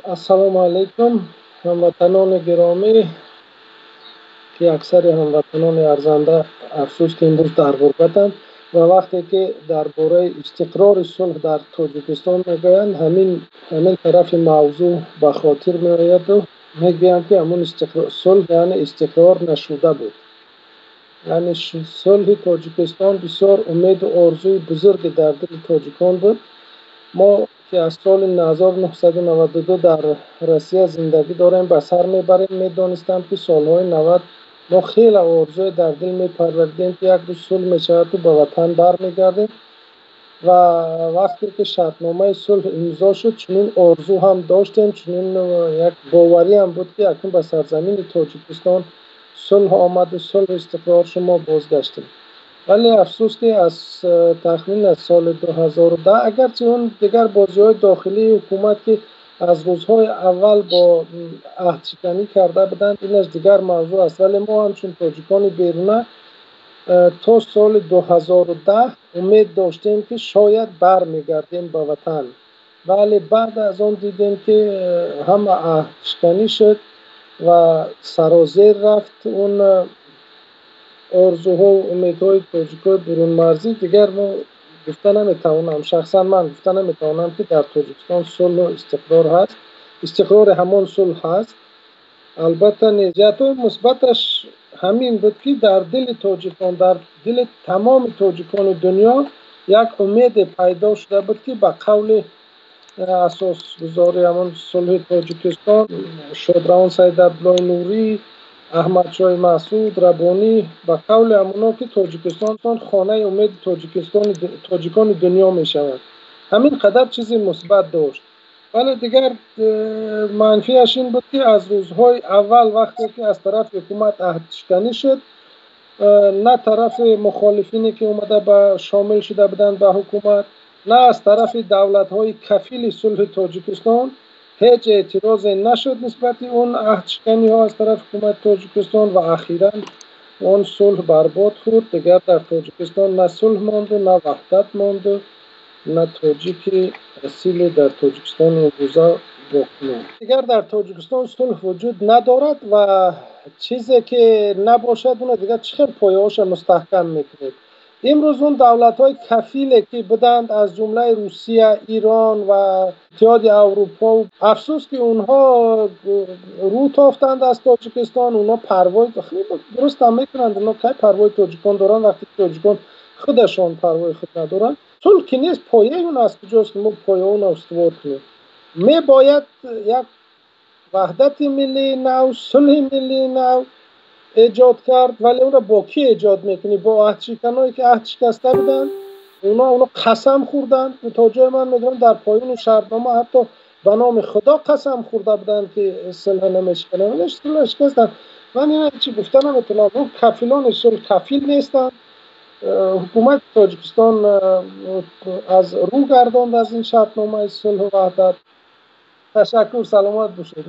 Ассалому алайкум, ҳамватанони гиромӣ, ки аксари ҳамватанони арзанда, афсӯс, ки имрӯз дар ғурбатанд. Ва вақте ки дар бораи истиқрори сулҳ дар Тоҷикистон мегӯянд, ҳамин тарафи мавзӯъ ба хотир меояду мегӯянд, ки ҳамун сулҳ, яъне истиқрор нашуда буд. Яъне сулҳи Тоҷикистон бисёр умеду орзуи бузурге дар дили тоҷикон буд. Мо ки аз соли 1992 дар Россия зиндагӣ дорем, ба сар мебарем, медонистам, ки солҳои 90 мо хеле орзуе дар дил мепарвардем, ки як рӯз сулҳ мешаваду ба ватан бармегардем. Ва вақте ки шартномаи сулҳ имзо шуд, чунин орзу ҳам доштем, чунин як боварӣ ҳам буд, ки акнун ба сарзамини Тоҷикистон сулҳ омаду сулҳу истиқрор шуд, мо бозгаштем. Вале афсӯс, ки аз тахмин аз соли 2010, агарчи он дигар бозиҳои дохилии ҳукумат, ки аз рӯзҳои аввал бо аҳдшиканӣ карда буданд, инаш дигар мавзӯъ аст, вале мо ҳамчун тоҷикони беруна то соли 2010 умед доштем, ки шояд бармегардем ба ватан. Вале баъд аз он дидем, ки ҳама аҳдшиканӣ шуд ва сарозер рафт он орзуҳову умедҳои тоҷикои бурунмарзӣ. Дигар мо гуфта наметавонам, шахсан ман гуфта наметавонам, ки дар Тоҷикистон сулҳу истиқрор ҳаст, истиқрори ҳамон сулҳ ҳаст. Албатта, ҷиҳатҳои мусбаташ ҳамин буд, ки дар дили тоҷикон, дар дили тамоми тоҷикони дунё як умеде пайдо шуда буд, ки ба қавли асосгузори ҳамон сулҳи Тоҷикистон, шодравон Саид Абдуллои Нурӣ, Аҳмадшоҳи Масъуд, Рабонӣ, ба қавли ҳамоно, ки Тоҷикистон хонаи умеди Тоҷикистони тоҷикони дунё мешавад. Ҳамин қадар чизи мусбат дошт. Вале дигар манфиаш ин буд, ки аз рӯзҳои аввал, вақте ки аз тарафи ҳукумат аҳдшиканӣ шуд, на тарафи мухолифине, ки омада ба шомил шуда буданд ба ҳукумат, на аз тарафи давлатҳои кафили сулҳи Тоҷикистон ҳеҷ эътирозе нашуд нисбати он аҳдшиканиҳо аз тарафи ҳукумати Тоҷикистон. Ва ахиран он сулҳ барбод хӯрд. Дигар дар Тоҷикистон на сулҳ монду, на ваҳдат монду, на тоҷики асиле дар Тоҷикистони имрӯза боқӣ монд. Дигар дар Тоҷикистон сулҳ вуҷуд надорад ва чизе ки набошад, уна дигар чӣ хел пояҳоша мустаҳкам мекунед? Имрӯз он давлатҳои кафиле, ки буданд, аз ҷумлаи Русия, Ирон ва Иттиҳоди Аврупо, афсӯс, ки онҳо рӯ тофтанд аз Тоҷикистон. Онҳо парвои дурустам мекунанд. Онҳо кай парвои тоҷикон доранд, вақте ки тоҷикон худашон парвои худ надоранд? Сулҳ ки нест, пояи он аз куҷост, ки мо пояи онро устувор кунем? Мебояд як ваҳдати миллии нав, сулҳи миллии нав эҷод кард. Вале онро бо кӣ эҷод мекунӣ? Бо аҳдшиканое, ки аҳд шикаста буданд? Онҳо қасам хӯрданд. То ҷое ман медонам, дар поёни шартнома ҳатто ба номи Худо қасам хӯрда буданд, ки сулҳ намешикананд, вале сулҳ шикастанд. Ман ина чӣ гуфта наметавонам. Он кафилони сулҳ кафил нестанд. Ҳукумати Тоҷикистон аз рӯ гардонд аз ин шартномаи сулҳу ваҳдат. Ташаккур, саломат бошед.